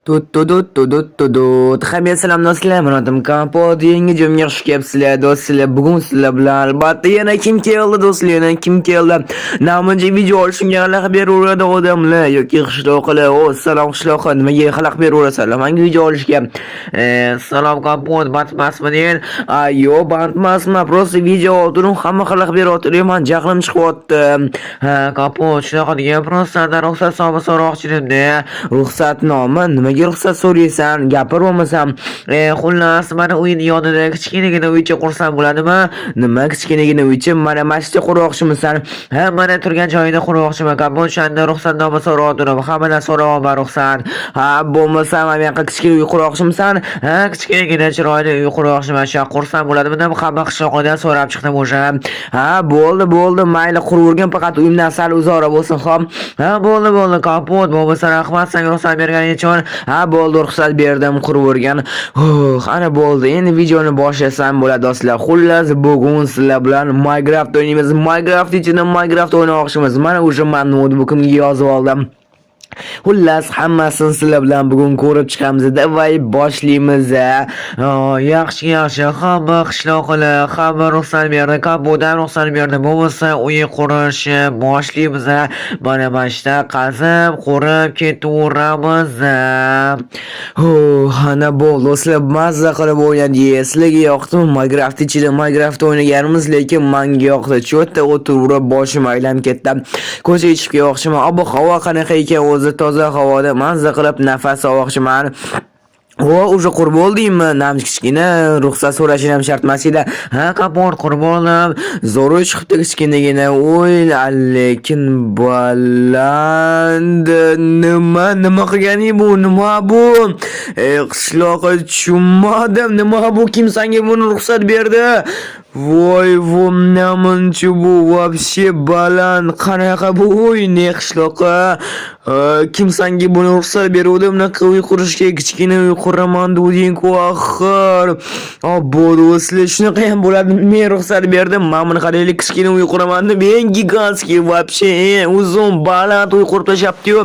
Tut tut tut tut tut. Hammaga salom, do'stlar. Men adim Kompot. Yangi videomga xush kelibsizlar, do'stlar. Bugun sizlar bilan albatta yana kim keldi, do'stlar? Yana kim keldi? Namuncha video olishimga xalaqit beraveradi odamlar yoki qishloqlar. O, salom, qishloqlar. Nimaga xalaqit beraverasanlar menga video olishga? Salom, Kompot, bandmasmi? A, yo'q, bandmasman. Просто video oldim, hamma xalaqit beryapti. Man jahlim chiqyapti. Ha, Kompot, shunaqa degan, просто sendan ruxsatnoma so'roqchi edim-da. Ruxsatnoma? Nimaga ruxsat so'raysan? Gapir bo'lmasam. Xullas, mana uyni yonida kichkinagina uycha qursam bo'ladimi? Nima kichkinagina uycha? Mana shu yerda qurmoqchimisan? Ha, mana turgan joyida qurmoqchiman. Kompot, o'shanda ruxsatnoma so'rayotgandim. Hammadan so'rayapman ruxsat. Ha, bo'lmasa mana bu yoqqa kichkina uy qurmoqchimisan? Ha, kichkinagina chiroyli uy qurmoqchiman. Shu yoqqa qursam bo'ladimi deb hamma qishloqdan so'rab chiqdim o'sha. Ha, bo'ldi, bo'ldi, mayli, quravergin, faqat uyimdan sal uzoqroq bo'lsin, xo'p? Ha, bo'ldi, bo'ldi, Kompot, bo'lmasa rahmat senga ruxsat berganing uchun. Ha, bo'ldi, ruxsat berdim, quravergin. Huh, ana bo'ldi. Endi videoni boshlasam bo'ladi, do'stlar. Xullas, bugun sizlar bilan Minecraft o'ynaymiz. Minecraft ichida Minecraft o'ynamoqchimiz. Mana уже men noutbukimga yozib oldim. Xullas, hammasini sizlar bilan bugun ko'rib chiqamiz. Давай boshlaymiz. Yaxshi, yaxshi. Hamma qishloqlar, hamma ruxsat berdi. Kompot ruxsat berdi. Bo'lmasa uy qurishni boshlaymiz. Mana shu qazib, qurib ketaveramiz. Huh, ana bo'ldi, do'stlar, mazza qilib o'ynadik. Sizlarga yoqdimi Minecraft ichida Minecraft o'ynaganimiz, lekin menga yoqdi. Cho'tta o'tirib boshim aylanib ketdi. Ko'chaga chiqib kelmoqchiman. Ob-havo qanaqa ekan o'zi, toza havoda mazza qilib nafas olmoqchiman. O, уже qurib bo'ldingmi? Nam kichkina, ruxsat so'rashing ham shart emas edi. Ha, Kompot, qurib bo'ldim. Zo'r chiqibdi kichkinagina. Oy, lekin baland. Nima qilganing bu? Nima bu? E, qishloqqa tushunmadim. Nima bu? Kim senga buni ruxsat berdi? Voy, bu namuncha bu вообще baland. Qanaqa bu uy? Ne, qishloqqa? Kim senga buni ruxsat beruvdi bunaqa uy qurishga? Kichkina uy quraman degding-ku axir. Obbo, do'stlar, shunaqa ham bo'ladi. Men ruxsat berdim. Mana buni qaraylik, kichkina uy quraman deb, eng гигантский, вообще eng uzun, baland uy qurib tashlabdi-yu.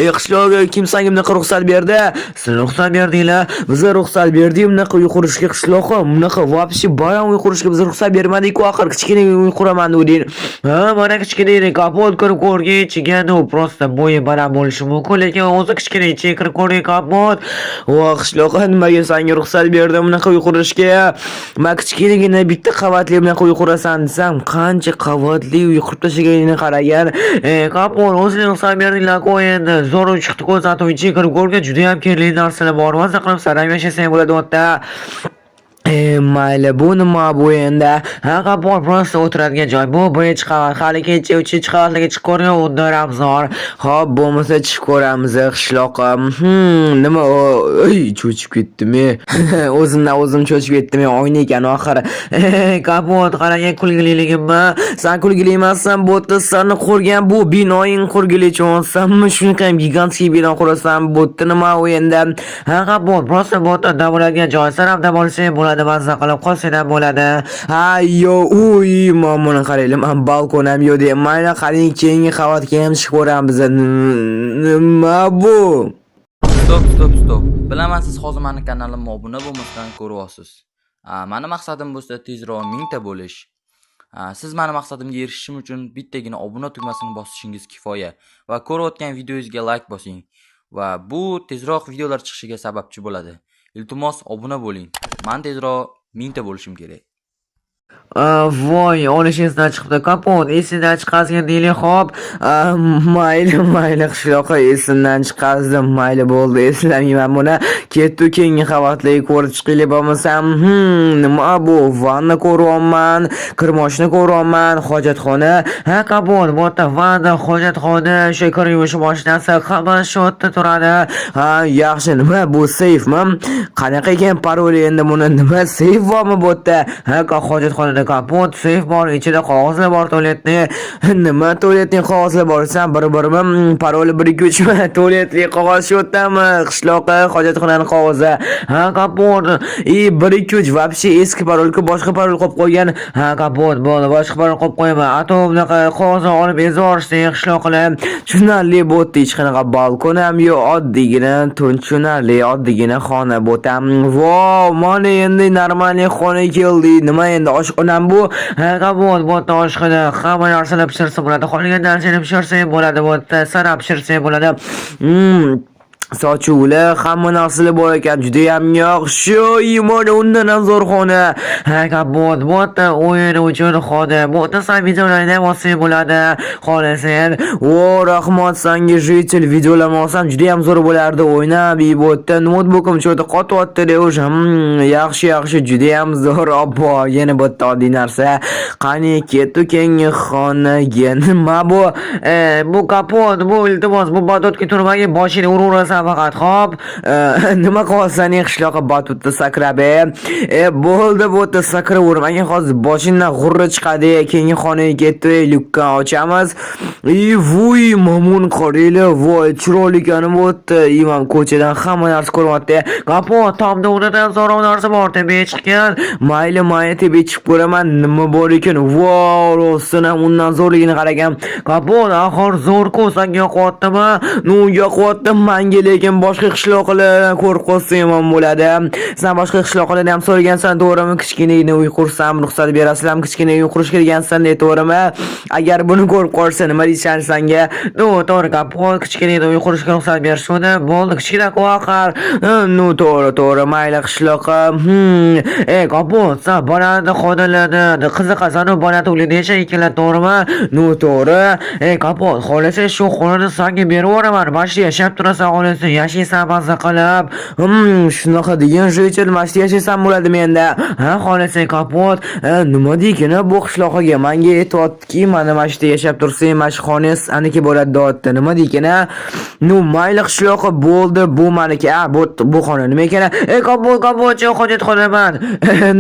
E, qishloqqa, kim senga bunaqa ruxsat berdi? Siz ruxsat berdinglar. Biz ruxsat berdik bunaqa uy qurishga, qishloqqa. Bunaqa вообще baland uy qurishga biz ruxsat bermadik-ku axir. Kichkina uy quraman degding. Ha, mana kichkina edi. Kompot, kirib ko'rgin ichiga, ну, просто bo'yi baland bo'lishi mumkin, lekin o'zi kichkina, ichiga kirib ko'rgin, Kompot. Voh, qishloqqa, nimaga senga ruxsat berdim bunaqa uy qurishga? Man kichkinagina bitta qavatli bunaqa uy qurasan desam, qancha qavatli uy qurib tashlaganingni qaragan. E, Kompot, o'zing ruxsat berdinglar-ku endi. Zo'r uy chiqdi ko'rsatuv, ichiga kirib ko'rgin, juda ham kerakli narsalar bor. Maza qilib saram yashasang bo'ladi u yerda. E, mayli, bu nima bu endi? Ha, Kompot, просто o'tiradigan joy. Bu birinchi qavat, hali ikkinchi, uchinchi qavatlarga chiqib ko'rgin, undan ham zo'r. Xo'p, bo'lmasa chiqib ko'ramiz, qishloqqa. Nima o? Ey, cho'chib ketdim. O'zimdan o'zim cho'chib ketdim, oyna ekan axir. Kompot, qarang kulgililigimni. San kulgili emassan, bu yerda sani qurgan bu binoying qurgili cho'nsanmi? Shunaqa ham гигантский bino qurasan. Bu yerda nima u endi? Ha, Kompot, просто bu yerda dam oladigan joy. San ham dam olsang bo'ladi, mazza qilib qolsang ham bo'ladi. Ha, yo, uy, mana buni qaranglar, man balkon ham yo'q deyman. Mayli, qarang, keyingi qavatga ham chiqib ko'ramiz. Nima bu? Стоп, стоп, стоп. Bilaman, siz hozir mani kanalimga obuna bo'lmasdan ko'ryapsiz. Mani maqsadim bo'lsa tezroq 1000 ta bo'lish. Siz mani maqsadimga erishishim uchun bittagina obuna tugmasini bosishingiz kifoya va ko'rayotgan videongizga like bosing va bu tezroq videolar chiqishiga sababchi bo'ladi. Iltimos, obuna bo'ling. Man tezroq 1000 ta bo'lishim kerak. Voy, olish esdan chiqibdi. Kompot, esingdan chiqazgin deylik, xo'p. Mayli, mayli, qishloqqa, esimdan chiqazdim. Mayli, bo'ldi, eslamayman buni. Ketdi, keyingi qavatlarga ko'rib chiqaylik bo'lmasam. Nima bu? Vanna ko'ryapman, kir moshina ko'ryapman, hojatxona. Ha, Kompot, bu yerda vanna, hojatxona, o'sha kir yuvish mashinasi, hammasi shu yerda turadi. Ha, yaxshi, nima bu, seyfmi? Qanaqa ekan paroli endi buni? Nima, seyf bormi bu yerda? Ha, hojatxonada, Kompot, seyf bor, ichida qog'ozlar bor tualetni. Nima, tualetning qog'ozlar bor? San bir birmi? Paroli 1 2 3 mi? Tualetli qog'oz shu yerdami? Qishloqqa, hojatxonani qo'ygan qog'ozi. Ha, Kapot. И 1 2 3, вообще eski parolga boshqa parol qo'yib qo'ygan. Ha, Kapot, bo'ldi, boshqa parol qo'yib qo'yaman. А то bunaqa qog'ozni olib ezvorishdi qishloqlar. Tushunarli, bu yerda hech qanaqa balkon ham yo'q, oddiygina tushunarli, oddiygina xona bu yerda. Vau, mana endi нормальный xona keldi. Nima endi, oshxonam bu? Ha, Kapot, bu yerda oshxona, hamma narsani pishirsa bo'ladi. Xohlagan narsani pishirsang bo'ladi bu yerda, sana pishirsang bo'ladi. Sochuvlar, hamma narsalar bor ekan, judayam yaxshi. Mana undan ham zo'r xona. Ha, Kapot, bu yerda o'yin uchun xona. Bu yerda san videolarni ham olsang bo'ladi. Xohlasang. O, rahmat sanga, житель, videolarni olsam judayam zo'r bo'lardi o'ynab. Bu yerda noutbukim что-то qotyapti уже. Yaxshi, yaxshi, judayam zo'r. Obbo, yana bu yerda oddiy narsa. Qani, ketdi keyingi xonaga. Nima bu? E, bu Kapot, bu, iltimos, bu batutga turmagin, boshingni uraverasan faqat, xo'p? Nima qilyapsan, qishloqqa batutda sakrab? E, bo'ldi, bu yerda sakravermagin, hozir boshingdan g'urra chiqadi. Keyingi xonaga ketdi, lyukka ochamiz. И vuy, mamon, qaranglar, voy, chiroyli ekan bu yerda. Imam ko'chadan hamma narsa ko'ryapti. Kapot, tomda undan zo'roq narsa bor, tepaga chiqqan. Mayli, mayli, tepaga chiqib ko'raman, nima bor ekan. Vau, rostdan ham undan zo'rligini qaragan. Kapot, axir zo'r-ku, sanga yoqyaptimi? Ну, yoqyapti manga, lekin boshqa qishloqlar ko'rib qolsa yomon bo'ladi. San boshqa qishloqlardan ham so'ragansan, to'g'rimi? Kichkinagina uy qursam, ruxsat berasizlarmi kichkina uy qurishga degansan, to'g'rimi? Agar buni ko'rib qolsa, nima deysan sanga? Ну, to'g'ri, Kapot, kichkina uy qurishga ruxsat berishuvdi. Bo'ldi, kichkina axir. Ну, to'g'ri, to'g'ri, mayli, qishloqqa. E, Kapot, san bolani xonalarni qiziqasan, u bolani uyda yashar ekanlar, to'g'rimi? Ну, to'g'ri. E, Kapot, xohlasang shu xonani sanga berib yuboraman. Mana shu yashab turasan, xohlasang yashaysan mazza qilib. Shunaqa degan, житель, mana shu yashasam bo'ladi menda. Ha, xohlasang, Kapot. E, nima deykin bu qishloqqa? Manga aytyaptiki, mana shu yerda yashab tursang, mana shu xonangiz aniki bo'ladi, deyapti. Nima deykin a? Ну, mayli, qishloqqa, bo'ldi, bu maniki. A, bu xona nima ekan? E, Kapot, Kapot, hojatxonaman.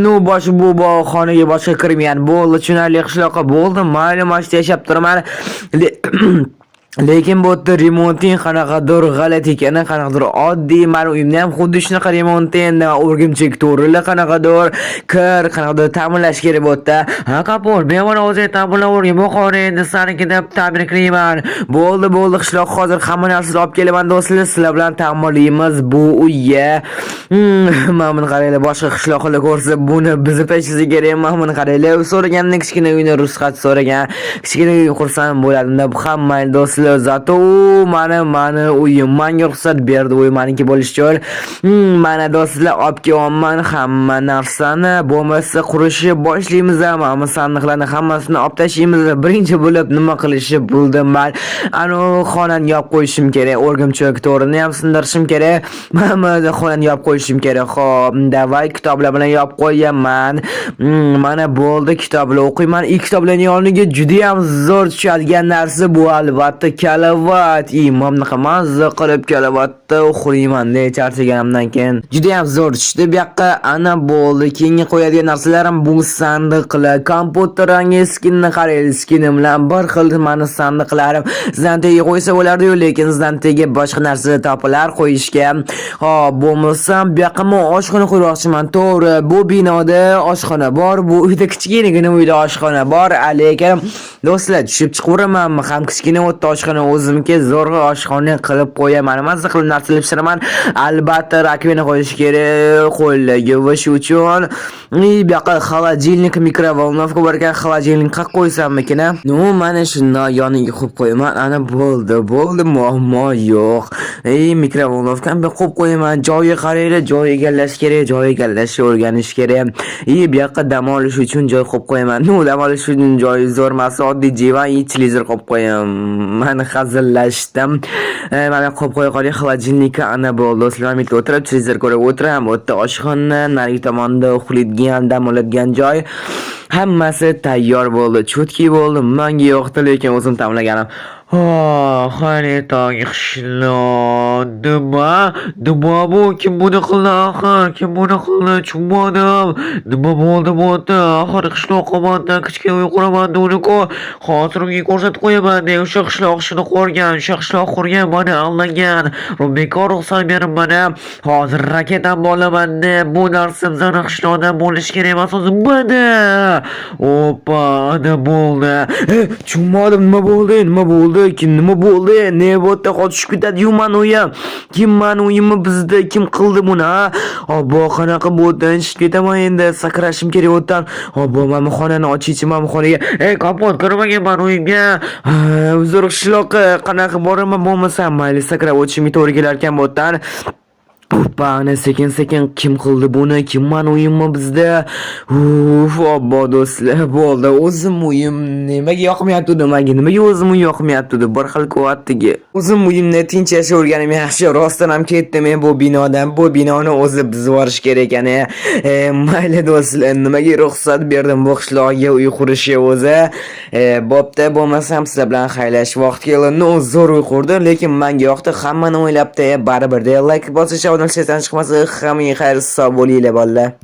Ну, bosh bu xonaga boshqa kirmagan. Bo'ldi, tushunarli, qishloqqa, bo'ldi, mayli, mana shu yerda yashab turaman. Lekin bu yerda remonting qanaqadir g'alati ekan, qanaqadir oddiy. Mani uyimda ham xuddi shunaqa remont endi, o'rgimchak to'rilar qanaqadir, kir, qanaqadir ta'mirlash kerak bu yerda. Ha, Kapot, bemalol o'zing ta'mirlavergin. Bu xona endi saniki deb tabriklayman. Bo'ldi, bo'ldi, qishloq, hozir hamma narsani olib kelaman, do'stlar, sizlar bilan ta'mirlaymiz bu uyga. Mana buni qaranglar, boshqa qishloqlar ko'rsa buni bizni peshisi kerak. Mana buni qaranglar, so'ragandan kichkina uyni ruxsat so'ragan. Kichkina uy qursam bo'ladi deb ham, mayli, do'stlar, зато u mani uyim, manga ruxsat berdi uy maniki bo'lishi uchun. Mana, do'stlar, olib kelyapman hamma narsani. Bo'lmasa qurishni boshlaymiz ham, mana sandiqlarni hammasini olib tashlaymiz. Birinchi bo'lib nima qilishni bildim man. Anu xonani yopib qo'yishim kerak, o'rgimchak to'rini ham sindirishim kerak. Mana xonani yopib qo'yishim kerak. Xo'p, давай, kitoblar bilan yopib qo'yaman. Mana bo'ldi, kitoblar o'qiyman. И kitoblarning yoniga juda ham zo'r tushadigan narsa bu albatta кровать. И mana bunaqa mazza qilib кровать da uxlayman-da charchaganimdan keyin. Juda ham zo'r tushdi bu yoqqa. Ana, bo'ldi. Keyingi qo'yadigan narsalarim bu sandiqlar. Kompyuter rangi skinni qaraylik. Skinim bilan bir xil mani sandiqlarim. Zantaga qo'ysa bo'lardi-yu, lekin zantaga boshqa narsa topilar qo'yishga. Xo'p, bo'lmasam bu yoqqa men oshxona qo'ymoqchiman. To'g'ri, bu binoda oshxona bor, bu uyda, kichkinagina uyda oshxona bor, lekin, do'stlar, tushib chiqaveramanmi? Ham kichkina o'tda oshxona, o'zimga zo'rg'a oshxona qilib qo'yaman. Mazza qilib narsalar pishiraman. Albatta, раковина qo'yish kerak qo'lga yuvish uchun. И bu yoqqa холодильник, микроволновка bor ekan. Холодильник qayerga qo'ysammikin a? Ну, mana shuni yoniga qo'yib qo'yaman. Ana, bo'ldi, bo'ldi, muammo yo'q. Ey, микроволновка ni bu yoqqa qo'yib qo'yaman. Joyi qaranglar, joy egallash kerak, joy egallashni o'rganish kerak. И bu yoqqa dam olish uchun joy qo'yib qo'yaman. Ну, dam olish uchun joyi zo'r emas, oddiy divan и televizor qo'yib qo'yaman. Hazillashdim. Mana qo'yib qo'ya qoling холодильник ka. Ana, bo'ldi. Do'stlar, bitta o'tirib televizor ko'rib o'tiraman. Bu yerda oshxona, narigi tomonda uxlaydigan, dam oladigan joy. Hammasi tayyor bo'ldi, чётки bo'ldi. Menga yoqdi, lekin o'zim tanlaganim. Oh, xayrli tong, qishloq. Nima? Nima bu? Kim buni qildi axir? Kim buni qildi? Tushunmadim. Nima bo'ldi bu yerda? Axir qishloqqa mandan kichkina uy quraman deganku. Hozir unga ko'rsatib qo'yaman de. O'sha qishloq ishini qurgan, o'sha qishloq qurgan, mani aldagan. Bekor ruxsat berib mana. Hozir raketam olaman de. Bu narsa bizani qishloqda bo'lishi kerak emas o'zi. Mana. Oppa, ana bo'ldi. Tushunmadim, nima bo'ldi? Nima bo'ldi? Kim, nima bo'ldi? Ne bu yerda tushib ketadi-yu mani uyim. Kim mani uyimni buzdi? Kim qildi buni, ha? Obbo, qanaqa bu yerdan chiqib ketaman endi? Sakrashim kerak u yerdan. Obbo, mana bu xonani ochaychi, mana bu xonaga. Ey, Kompot, kirmagin mani uyimga. Ha, uzr, qishloqqa qanaqa boraman bo'lmasam, mayli, sakrab o'tishimga to'g'ri kelar ekan bu yerdan. Oppa, ana sekin sekin, kim qildi buni? Kim mani uyimni buzdi? Uf, obbo, do'stlar, bo'ldi. O'zim uyim nimaga yoqmayapti menga? Nimaga o'zim uy yoqmayapti? Bir xil quvvatdagi. O'zim uyimda tinch yashayverganim yaxshi. Rostdan ham ketdim men bu binodan. Bu binoni o'zi buzib yuborish kerak ekan. Mayli, do'stlar, nimaga ruxsat berdim bu qishloqqa uy qurishga o'zi? Bo'pti, bo'lmasam sizlar bilan xayrlashish vaqti keldi. Ну, zo'r uy qurdim, lekin menga yoqdi. Hammani o'ylabdi, baribir de like bosish, obuna chiqmasa, hammaga xayr, sog' bo'linglar, bolalar.